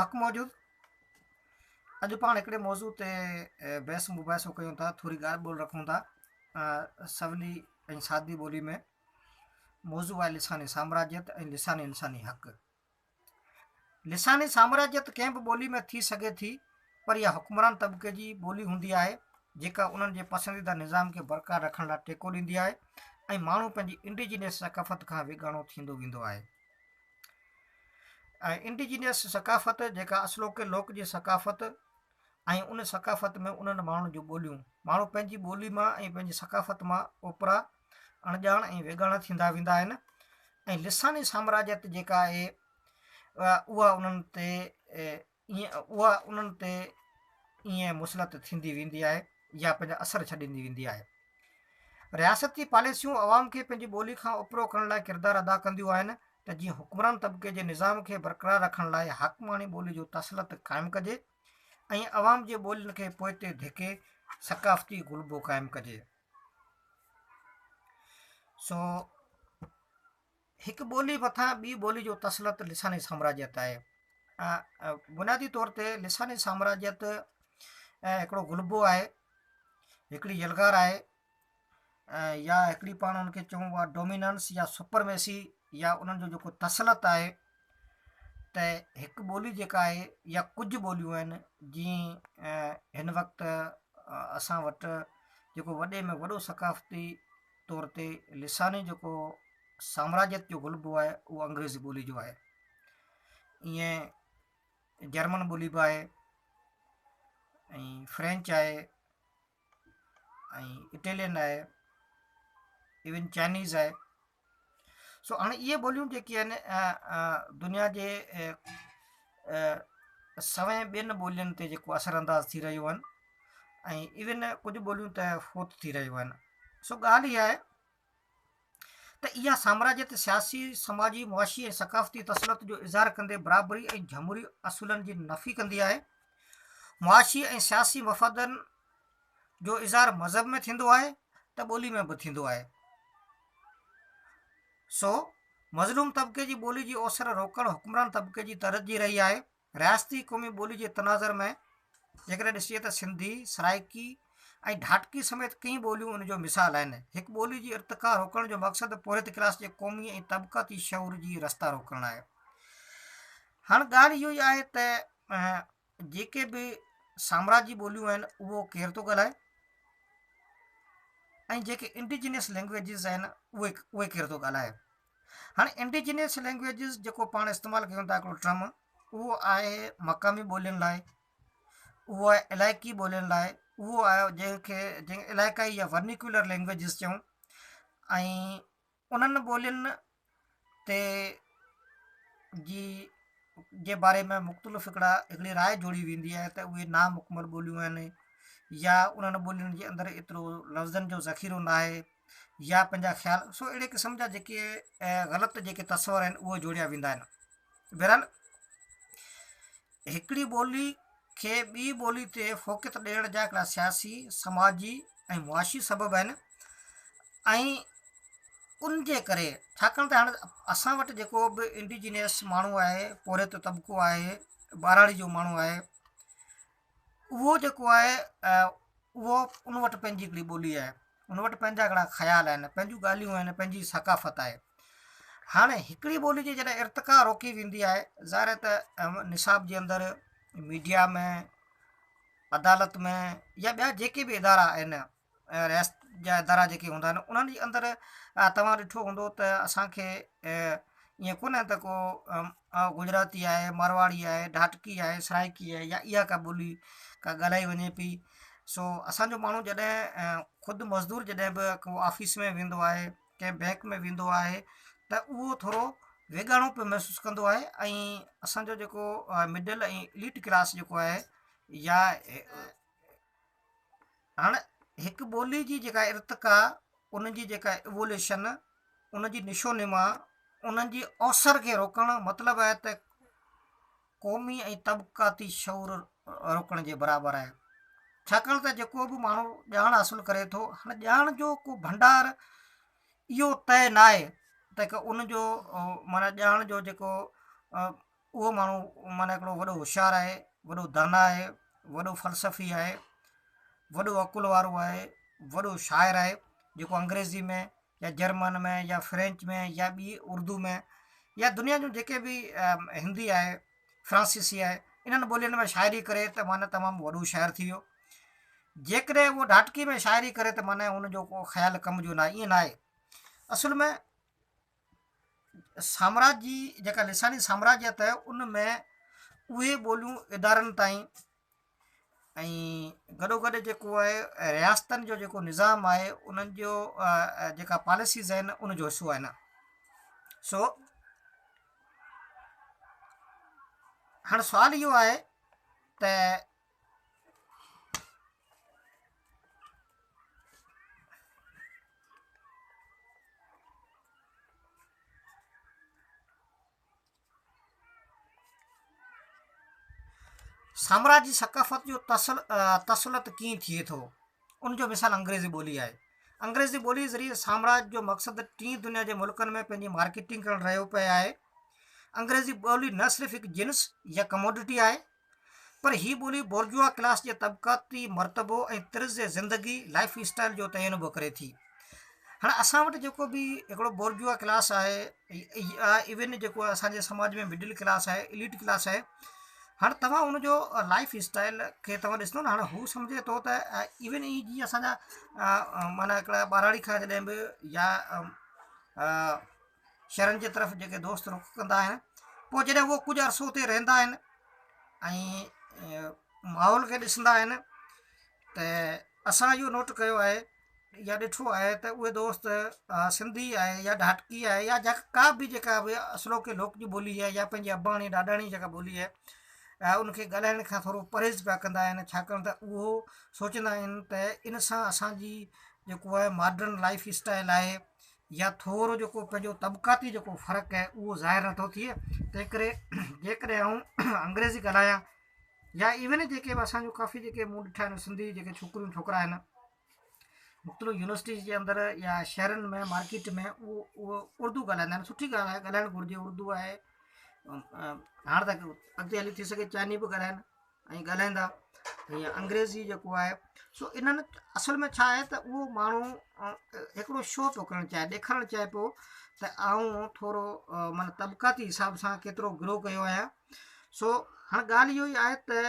حق موجود اڄ پاڻ هڪڙي موضوع تي بحث مباحثو ڪيون ٿا ٿوري ڳالهه ٻولهه رکون ٿا سولي ۽ سادي ٻولي ۾ موضوع آهي لساني سامراجيت ۽ لساني انساني حق لساني سامراجيت ڪنهن به ٻولي ۾ ٿي سگهي ٿي پر اها حڪمران طبقي جي ٻولي هوندي آهي جيڪا انهن جي پسنديده نظام کي برقرار رکڻ لاء ٽيڪو ڏيندي آهي ۽ ماڻهو پنهنجي انڊيجينس ثقافت کان ويڳاڻو ٿيندو ويندو آهي ۽ انڊيجينس ثقافت جيڪا اصلوڪي لوڪ جي ثقافت ۽ ان ثقافت ۾ انهن ماڻهن جون ٻوليون ماڻهو پنهنجي ٻولي مان ۽ پنهنجي ثقافت مان اوپرا اڻڄاڻ ۽ ويڳاڻا ٿيندا ويندا آهن ۽ لساني سامراجيت جيڪا آهي اها انهن تي ائين اها انهن تي ائين مسلط ٿيندي ويندي آهي يا پنهنجا اثر ڇڏيندي ويندي آهي. رياستي پاليسيون عوام کي پنهنجي ٻولي کان اوپرو ڪرڻ لاء ڪردار ادا ڪنديون آهن ته جيئن حڪمران طبقي جي نظام کي برقرار رکڻ لاء حاڪماڻي ٻولي جو تسلط قائم ڪجي ۽ عوام جي ٻولين کي پوئتي ڌڪي ثقافتي غلبو قائم ڪجي. سو هڪ ٻولي مٿان ٻي ٻولي جو تسلط لساني سامراجيت آهي. بنيادي طور تي لساني سامراجيت هڪڙو غلبو آهي، هڪڙي يلغار آهي يا هڪڙي پاڻ ان کي چئون اها ڊوميننس يا سپرميسي يا انهن جو جيڪو تسلط آهي ته هڪ ٻولي جيڪا آهي يا ڪجهه ٻوليون آهن جيئن هن وقت اسان وٽ جيڪو وڏي ۾ وڏو ثقافتي طور تي لساني جيڪو سامراجيت جو غلبو آهي اهو انگريزي ٻولي جو آهي ائين جرمن ٻولي به آهي ۽ فرينچ آهي ۽ اٽيلين آهي ايون چائنيز آهي سو هاڻي اهي ٻوليون جيڪي آهن دنيا جي سوين ٻين ٻولين تي جيڪو اثر انداز ٿي رهيون آهن ۽ ايون ڪجهه ٻوليون ته فوت ٿي رهيون آهن سو ڳالهه اها آهي ته اها سامراجيت سياسي سماجي معاشي ۽ ثقافتي تسلط جو اظهار ڪندي برابري ۽ جمهوري اصولن جي نفي ڪندي آهي معاشي ۽ سياسي مفادن جو اظهار مذهب ۾ ٿيندو آهي ته ٻولي ۾ به ٿيندو آهي. سو مظلوم طبقي جي ٻولي جي اوسر روڪڻ حڪمران طبقي جي ترجيح رهي آهي. رياستي قومي ٻولي جي تناظر ۾ جيڪڏهن ڏسجي ته سنڌي، سرائيڪي ۽ ڍاٽڪي سميت ڪيئي ٻوليون ان جو مثال آهن. هڪ ٻولي جي ارتقا روڪڻ جو مقصد پورهيت ڪلاس جي قومي ۽ طبقاتي شعور جي رستا روڪڻ آهي. هاڻ ڳالهه اهو ئي آهي ته جيڪي به سامراجي ٻوليون آهن اهو ڪير ٿو ڳالهائي ۽ جيڪي انڊيجينس لينگويجز آهن اهي اهي ڪير ٿو ڳالهائي هاڻي انڊيجينس لينگويجز جيڪو پاڻ استعمال ڪيون ٿا هڪڙو ٽرم اهو آهي مقامي ٻولين لاء اهو آهي علائقي ٻولين لاء اهو آهي جنهن کي جنهن علائقائي يا ورنيڪيولر لينگويجز چئون ۽ انهن ٻولين تي جي جي باري ۾ مختلف هڪڙا هڪڙي راء جوڙي ويندي آهي ته اهي نامڪمل ٻوليون آهن يا انهن ٻولين جي اندر ايترو لفظن جو ذخيرو نه آهي يا پنهنجا خيال سو اهڙي قسم جا جيڪي غلط جيڪي تصور آهن اهي جوڙيا ويندا آهن بهرحال هڪڙي ٻولي کي ٻي ٻولي تي فوقيت ڏيڻ جا هڪڙا سياسي، سماجي ۽ معاشي سبب آهن ۽ ان جي ڪري ڇاڪاڻ ته هاڻي اسان وٽ جيڪو به انڊيجينس ماڻهو آهي پورهيت طبقو آهي ٻهراڙي جو ماڻهو آهي اهو جيڪو آهي اهو ان وٽ پنهنجي هڪڙي ٻولي آهي ان وٽ پنهنجا هڪڙا خيال آهن پنهنجون ڳالهيون آهن پنهنجي ثقافت آهي هاڻي هڪڙي ٻولي جي جڏهن ارتقا روڪي ويندي آهي ظاهر آهي ته نصاب جي اندر ميڊيا ۾ عدالت ۾ يا ٻيا جيڪي به ادارا آهن رياست جا ادارا جيڪي هوندا آهن انهن جي اندر توهان ڏٺو هوندو ته اسانکي ائين ڪونهي ته ڪو گجراتي آهي مارواڙي آهي ڍاٽڪي آهي سرائڪي آهي يا اها ڪا ٻولي ڪا ڳالهائي وڃي پئي سو اسانجو ماڻهو جڏهن خود مزدور جڏهن به ڪو آفيس ۾ ويندو آهي ڪنهن بئنڪ ۾ ويندو آهي ته اهو ٿورو ويڳاڻو پيو محسوس ڪندو آهي ۽ اسانجو جيڪو مڊل ۽ ايليٽ ڪلاس جيڪو آهي يا هاڻ هڪ ٻولي جي جيڪا ارتقا ان جي جيڪا ايووليشن ان جي نشو نما انهن جي اوسر کي روڪڻ مطلب آهي ته قومي ۽ طبقاتي شعور روڪڻ جي برابر آهي ڇاڪاڻ ته جيڪو به ماڻهو ڄاڻ حاصل ڪري ٿو هاڻ ڄاڻ جو ڪو ڀنڊار اهو طئي نه آهي ته ان جو معنيٰ ڄاڻ جو جيڪو اهو ماڻهو معنيٰ هڪڙو وڏو هوشيار آهي، وڏو دانا آهي، وڏو فلسفي آهي، وڏو عقل وارو آهي، وڏو شاعر آهي، جيڪو انگريزي ۾ يا جرمن ۾ يا فرينچ ۾ يا ٻي اردو ۾ يا دنيا جون جيڪي به هندي آهي، فرانسيسي آهي، انهن ٻولين ۾ شاعري ڪري ته معنيٰ تمام وڏو شاعر ٿي ويو. جيڪڏهن اهو ڍاٽڪي ۾ شاعري ڪري ته معنيٰ ان جو ڪو خيال ڪم جو ناهي، ائين ناهي. اصل ۾ سامراج جي جيڪا لساني سامراجيت آهي ان ۾ اهي ٻوليون ادارن تائين ۽ گڏو گڏ جيڪو آهي رياستن جو جيڪو نظام آهي انهن جو جيڪا پاليسيز آهن ان جو حصو آهن سو هاڻ سوال اهو آهي ته سامراجي ثقافت جو تسلط ڪيئن ٿئي ٿو ان جو مثال انگريزي ٻولي آهي. انگريزي ٻولي ذريعي سامراج جو مقصد ٽين دنيا جي ملڪن ۾ پنهنجي مارڪيٽنگ ڪرڻ رهيو پئي آهي. انگريزي ٻولي نه صرف هڪ جنس يا ڪموڊٽي آهي پر هي ٻولي بورجوا ڪلاس جي طبقاتي مرتبو ۽ طرز زندگي، لائف اسٽائل، جو تعين به ڪري ٿي. هاڻي اسان وٽ جيڪو به هڪڙو بورجوا ڪلاس آهي يا ايون جيڪو اسان جي سماج ۾ مڊل ڪلاس آهي، اليٽ ڪلاس آهي، هاڻي توهان ان جو لائف اسٽائل کي توهان ڏسندو نه هاڻي هو سمجهي ٿو ته ايون هي جيئن اسان جا معنيٰ هڪڙا ٻهراڙي کان جڏهن به يا شهرن جي طرف جيڪي دوست رخ ڪندا آهن پوء جڏهن اهو ڪجهه عرصو اتي رهندا آهن ۽ ماحول کي ڏسندا آهن ته اسان اهو نوٽ ڪيو آهي يا ڏٺو آهي ته اهي دوست سنڌي آهي يا ڍاٽڪي آهي يا جيڪا به جيڪا به اصلوڪي لوڪ جي ٻولي آهي يا پنهنجي اباڻي ڏاڏاڻي جيڪا ٻولي آهي ان کي ڳالهائڻ کان ٿورو پرهيز پيا ڪندا آهن ڇاڪاڻ ته اهو سوچيندا آهن ته ان سان اسانجي جيڪو آهي ماڊرن لائف اسٽائل آهي يا ٿورو جيڪو پنهنجو طبقاتي جيڪو فرق آهي اهو ظاهر نٿو ٿئي تنهن ڪري جيڪڏهن آئون انگريزي ڳالهايان يا ايون جيڪي به اسانجو ڪافي جيڪي مون ڏٺا آهن سنڌي جيڪي ڇوڪريون ڇوڪرا آهن مختلف يونيورسٽيز جي اندر يا شهرن ۾ مارڪيٽ ۾ اهو اهو اردو ڳالهائيندا آهن سٺي ڳالهه آهي ڳالهائڻ گهرجي اردو آهي هاڻ ته اڳتي هلي ٿي سگهي چائني به ڳالهائن ۽ ڳالهائيندا ۽ انگريزي جيڪو آهي سو انهن اصل ۾ ڇا آهي ته اهو ماڻهو هڪڙو شو پيو ڪرڻ چاهي ڏيکارڻ چاهي پيو ته آئون ٿورو معنيٰ طبقاتي حساب سان ڪيترو گرو ڪيو آهيان سو هاڻي ڳالهه اهو ئي آهي ته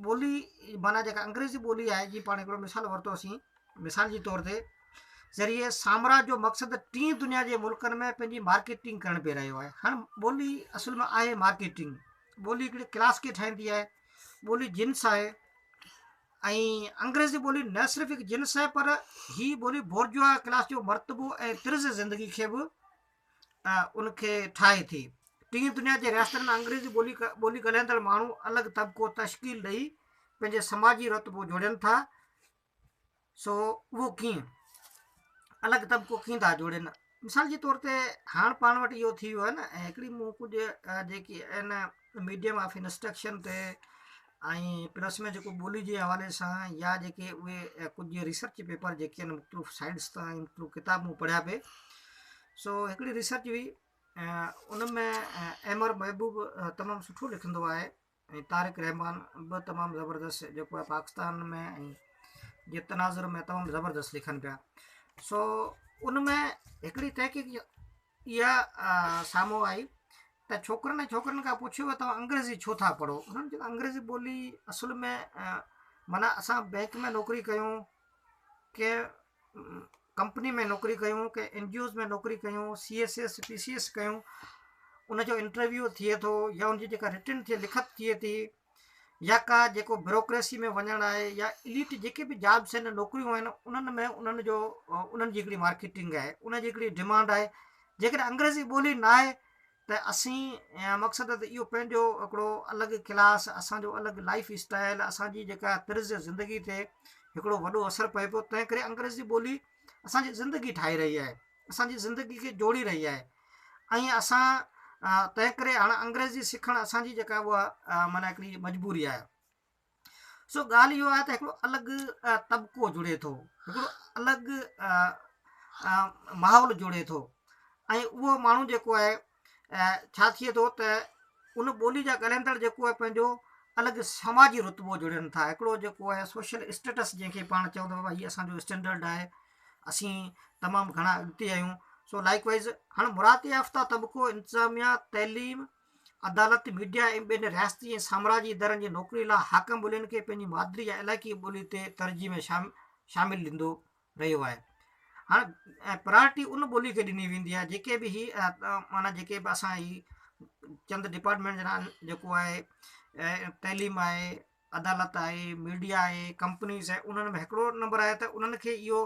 ٻولي معنيٰ جيڪا انگريزي ٻولي آهي جي پاڻ هڪڙو مثال ورتوسين مثال جي طور تي ذريعي سامراج جو مقصد ٽين دنيا جي ملڪن ۾ پنهنجي مارڪيٽنگ ڪرڻ پئي رهيو آهي هاڻ ٻولي اصل ۾ آهي مارڪيٽنگ ٻولي هڪڙي ڪلاس کي ٺاهيندي آهي ٻولي جنس آهي ۽ انگريزي ٻولي نه صرف هڪ جنس آهي پر هي ٻولي بورجوا ڪلاس جو مرتبو ۽ طرز زندگي کي به ان کي ٺاهي ٿي ٽين دنيا جي رياستن ۾ انگريزي ٻولي ٻولي ڳالهائيندڙ ماڻهو الڳ طبقو تشڪيل ڏئي پنهنجي سماجي رتبو جوڙين ٿا سو اهو ڪيئن الڳ طبقو ڪيئن ٿا جوڙين مثال جي طور تي هاڻ پاڻ وٽ اهو ٿي ويو آهي نه ۽ هڪڙي مون ڪجهه جيڪي آهن ميڊيم آف انسٽرڪشن تي ۽ پلس ۾ جيڪو ٻولي جي حوالي سان يا جيڪي اهي ڪجهه ريسرچ پيپر جيڪي آهن مختلف سائيڊس تان ۽ مختلف ڪتاب مون پڙهيا پئي سو هڪڙي ريسرچ هئي ان ۾ احمر محبوب تمام سٺو لکندو آهي ۽ طارق رحمان به تمام زبردست جيڪو آهي پاڪستان ۾ ۽ جي تناظر ۾ تمام زبردست لکن پيا سو ان ۾ هڪڙي تحقيق اها سامهون آئي ته ڇوڪرن ۽ ڇوڪرين کان پڇيو ويو توهان انگريزي ڇو ٿا پڙهو انهن چيو انگريزي ٻولي اصل ۾ معنيٰ اسان بئنڪ ۾ نوڪري ڪيون ڪنهن ڪمپني ۾ نوڪري ڪيون ڪنهن اين جي اوز ۾ نوڪري ڪيون C S S P C S ڪيون ان جو انٽرويو ٿئي ٿو يا ان جي جيڪا رٽن ٿئي لکت ٿئي ٿي يا ڪا جيڪو بيوروڪريسي ۾ وڃڻ آهي يا اليٽ جيڪي به جابس آهن نوڪريون آهن انهن ۾ انهن جو انهن جي هڪڙي مارڪيٽنگ آهي ان جي هڪڙي ڊمانڊ آهي جيڪڏهن انگريزي ٻولي نه آهي ته اسين مقصد ته اهو پنهنجو هڪڙو الڳ ڪلاس اسان جو الڳ لائف اسٽائل اسان جي جيڪا طرز زندگي تي هڪڙو وڏو اثر پئي پيو تنهن ڪري انگريزي ٻولي اسان جي زندگي ٺاهي رهي آهي اسان جي زندگي کي جوڙي رهي آهي ۽ اسان تنهن ڪري هاڻ انگريزي سکڻ اسان جي جيڪا اها معنيٰ هڪڙي مجبوري آهي سو ڳالهه اهو آهي ته هڪڙو الڳ طبقو جڙي ٿو هڪڙو الڳ ماحول جڙي ٿو ۽ اهو ماڻهو جيڪو آهي ڇا ٿئي ٿو ته ان ٻولي جا ڳالهائيندڙ جيڪو آهي پنهنجو الڳ سماجي رتبو جوڙين ٿا هڪڙو جيڪو آهي سوشل اسٽيٽس جنهن کي پاڻ چئون ٿا بابا هي اسانجو اسٽينڊرڊ آهي اسين تمام گهڻا اڳتي آهيون سو لائڪ وائز هاڻ مراد يافته طبقو انتظاميا تعليم عدالت ميڊيا ۽ ٻين رياستي ۽ سامراجي ادارن جي نوڪري لاء حاڪم ٻولين کي پنهنجي مادري يا علائقي ٻولي تي ترجيح ۾ شامل ڏيندو رهيو آهي. هاڻ پرائرٽي ان ٻولي کي ڏني ويندي آهي جيڪي به هي معنيٰ جيڪي به اسان هي چند ڊپارٽمينٽ جا جيڪو آهي تعليم آهي عدالت آهي ميڊيا آهي ڪمپنيز آهي انهن ۾ هڪڙو نمبر آهي ته انهن کي اهو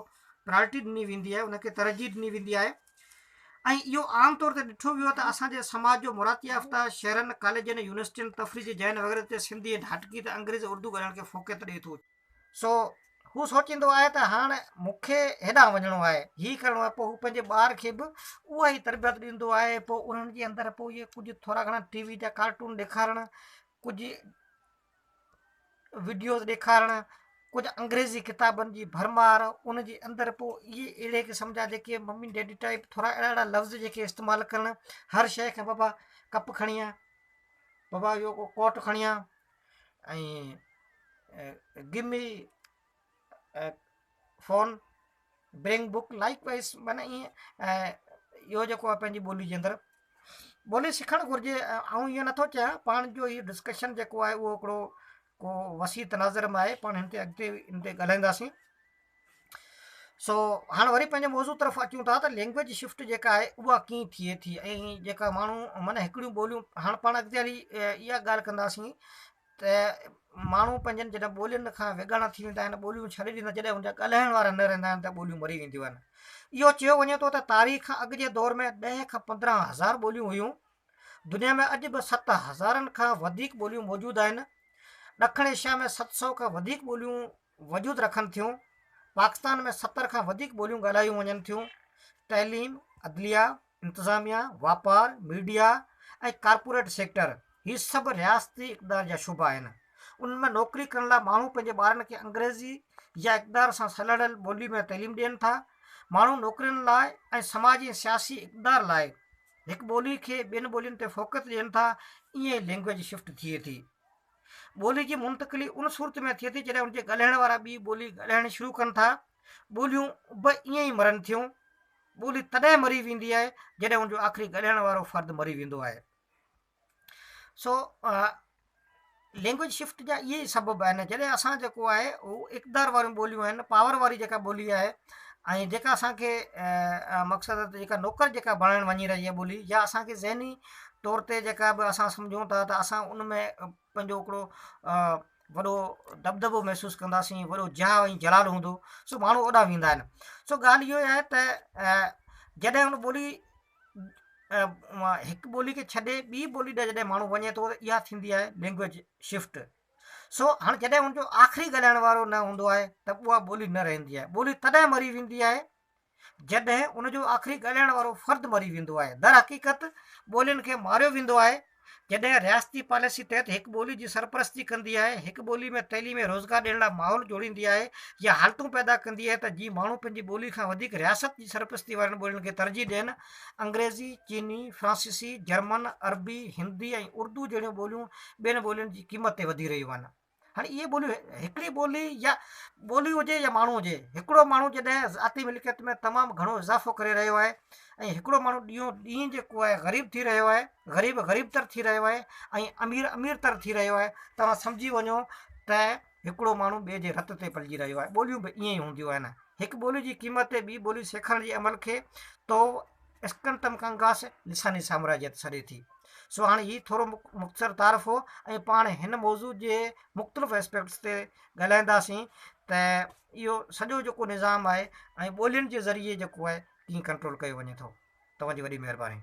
پرائرٽي ڏني ويندي آهي ان کي ترجيح ڏني ويندي آهي ۽ اهو عام طور تي ڏٺو ويو ته اسان جي سماج جو مراد يافته شهرن ڪاليجن يونيورسٽين تفريحي جاين وغيره تي سنڌي ۽ ڍاٽڪي ته انگريزي اردو ڳالهائڻ کي فوقيت ڏئي ٿو سو هو سوچيندو آهي ته هاڻ مون کي هيڏانهن وڃڻو آهي، هي ڪرڻو آهي، پوء هو پنهنجي ٻار کي به اها ئي تربيت ڏيندو آهي، پوء انهن جي اندر پوء اهي ڪجهه ٿورا گهڻا ٽي وي جا ڪارٽون ڏيکارڻ، ڪجهه وڊيوز ڏيکارڻ، ڪجهه انگريزي ڪتابن جي ڀرمار، ان جي اندر پوء اهي اهڙي قسم جا جيڪي ممي ڊيڊي ٽائيپ ٿورا اهڙا اهڙا لفظ جيڪي استعمال ڪرڻ، هر شيء کي بابا ڪپ کڻي آ، بابا اهو ڪوٽ کڻي آ. ۽ Give me phone bring book likewise معنيٰ ائين اهو جيڪو آهي پنهنجي ٻولي جي اندر ٻولي سکڻ گهرجي آئون ائين نٿو چاهيان پاڻ جو هي ڊسڪشن جيڪو آهي اهو هڪڙو ڪو وسيع تناظر ۾ آهي پاڻ هن تي اڳتي ان تي ڳالهائينداسين سو هاڻ وري پنهنجي موضوع طرف اچون ٿا ته لينگويج شفٽ جيڪا آهي اها ڪيئن ٿئي ٿي ۽ جيڪا ماڻهو معنيٰ هڪڙيون ٻوليون هاڻ پاڻ اڳتي هلي اها ڳالهه ڪنداسين ته ماڻهو پنهنجن جڏهن ٻولين کان ويڳاڻا ٿي ويندا آهن ٻوليون ڇڏي ڏيندا جڏهن ان جا ڳالهائڻ وارا نه رهندا آهن ته ٻوليون مري وينديون آهن اهو چيو وڃي ٿو ته تاريخ کان اڳ جي دور ۾ 10 کان 15 هزار ٻوليون هيون دنيا ۾ اڄ به ست هزارن کان وڌيڪ ٻوليون موجود آهن ڏکڻ ايشيا ۾ 700 کان وڌيڪ ٻوليون وجود رکن ٿيون، پاڪستان ۾ 70 کان وڌيڪ ٻوليون ڳالهايون وڃن ٿيون، تعليم، عدليه، انتظاميه، واپار، ميڊيا ۽ ڪارپوريٽ سيڪٽر هي سڀ رياستي اقتدار جا شعبا آهن، انهن ۾ نوڪري ڪرڻ لاء ماڻهو پنهنجي ٻارن کي انگريزي يا اقتدار سان سلهاڙيل ٻولي ۾ تعليم ڏين ٿا، ماڻهو نوڪرين لاء ۽ سماجي ۽ سياسي اقتدار لاء هڪ ٻولي کي ٻين ٻولين تي فوقيت ڏين ٿا، ائين ئي لينگويج شفٽ ٿئي ٿي. ٻولي جي منتقلي ان صورت ۾ ٿئي ٿي جڏهن ان جي ڳالهائڻ وارا ٻي ٻولي ڳالهائڻ شروع ڪن ٿا. ٻوليون به ائين ئي مرن ٿيون. ٻولي تڏهن مري ويندي آهي جڏهن ان جو آخري ڳالهائڻ وارو فرد مري ويندو آهي. سو لينگويج شفٽ جا اهي ئي سبب آهن جڏهن اسان جيڪو آهي اهو اقتدار واريون ٻوليون آهن پاور واري جيڪا ٻولي آهي ۽ جيڪا اسانکي مقصد جيڪا نوڪر جيڪا بڻائڻ وڃي رهي آهي ٻولي يا اسانکي ذهني طور تي جيڪا به اسان سمجهون ٿا ته اسان ان ۾ پنهنجو هڪڙو وڏو دٻدٻو محسوس ڪنداسين وڏو جاهه ۽ جلال هوندو سو ماڻهو اوڏانهن ويندا آهن سو ڳالهه اهو آهي ته جڏهن ان ٻولي هڪ ٻولي کي ڇڏي ٻي ٻولي ڏانهن جڏهن ماڻهو وڃي ٿو ته اها ٿيندي آهي لينگويج شفٽ سو هاڻي جڏهن ان جو آخري ڳالهائڻ وارو نه هوندو آهي ته اها ٻولي نه رهندي آهي ٻولي تڏهن مري ويندي آهي جڏهن ان جو آخري ڳالهائڻ وارو فرد مري ويندو آهي. درحقيقت ٻولين کي ماريو ويندو آهي. جڏهن رياستي پاليسي تحت هڪ ٻولي جي سرپرستي ڪندي آهي، هڪ ٻولي ۾ تعليم ۽ روزگار ڏيڻ لاء ماحول جوڙيندي آهي يا حالتون پيدا ڪندي آهي ته جيئن ماڻهو پنهنجي ٻولي کان وڌيڪ رياست جي سرپرستي وارين ٻولين کي ترجيح ڏين. انگريزي، چيني، فرانسيسي، جرمن، عربي، هندي ۽ اردو جهڙيون ٻوليون ٻين ٻولين جي قيمت تي وڌي رهيون آهن. هاڻي اهي ٻوليون هڪڙي ٻولي يا ٻولي هجي يا ماڻهو هجي هڪڙو ماڻهو جڏهن ذاتي ملڪيت ۾ تمام گهڻو اضافو ڪري رهيو آهي ۽ هڪڙو ماڻهو ڏينهون ڏينهن جيڪو آهي غريب ٿي رهيو آهي غريب غريب تر ٿي رهيو آهي ۽ امير امير تر ٿي رهيو آهي توهان سمجهي وڃو ته هڪڙو ماڻهو ٻئي جي رت تي پلجي رهيو آهي ٻوليون به ائين ئي هونديون آهن هڪ ٻولي جي قيمت تي ٻي ٻولي سيکارڻ جي عمل کي تو اسڪنتمڪنگاس لساني سامراجيت سڏي ٿي. سو هاڻي هي ٿورو مختصر تعارف هو ۽ پاڻ هن موضوع جي مختلف اسپيڪٽس تي ڳالهائينداسين ته اهو سڄو جيڪو نظام آهي ۽ ٻولين جي ذريعي جيڪو آهي ڪيئن ڪنٽرول ڪيو وڃي ٿو. توهان جي وڏي مهرباني.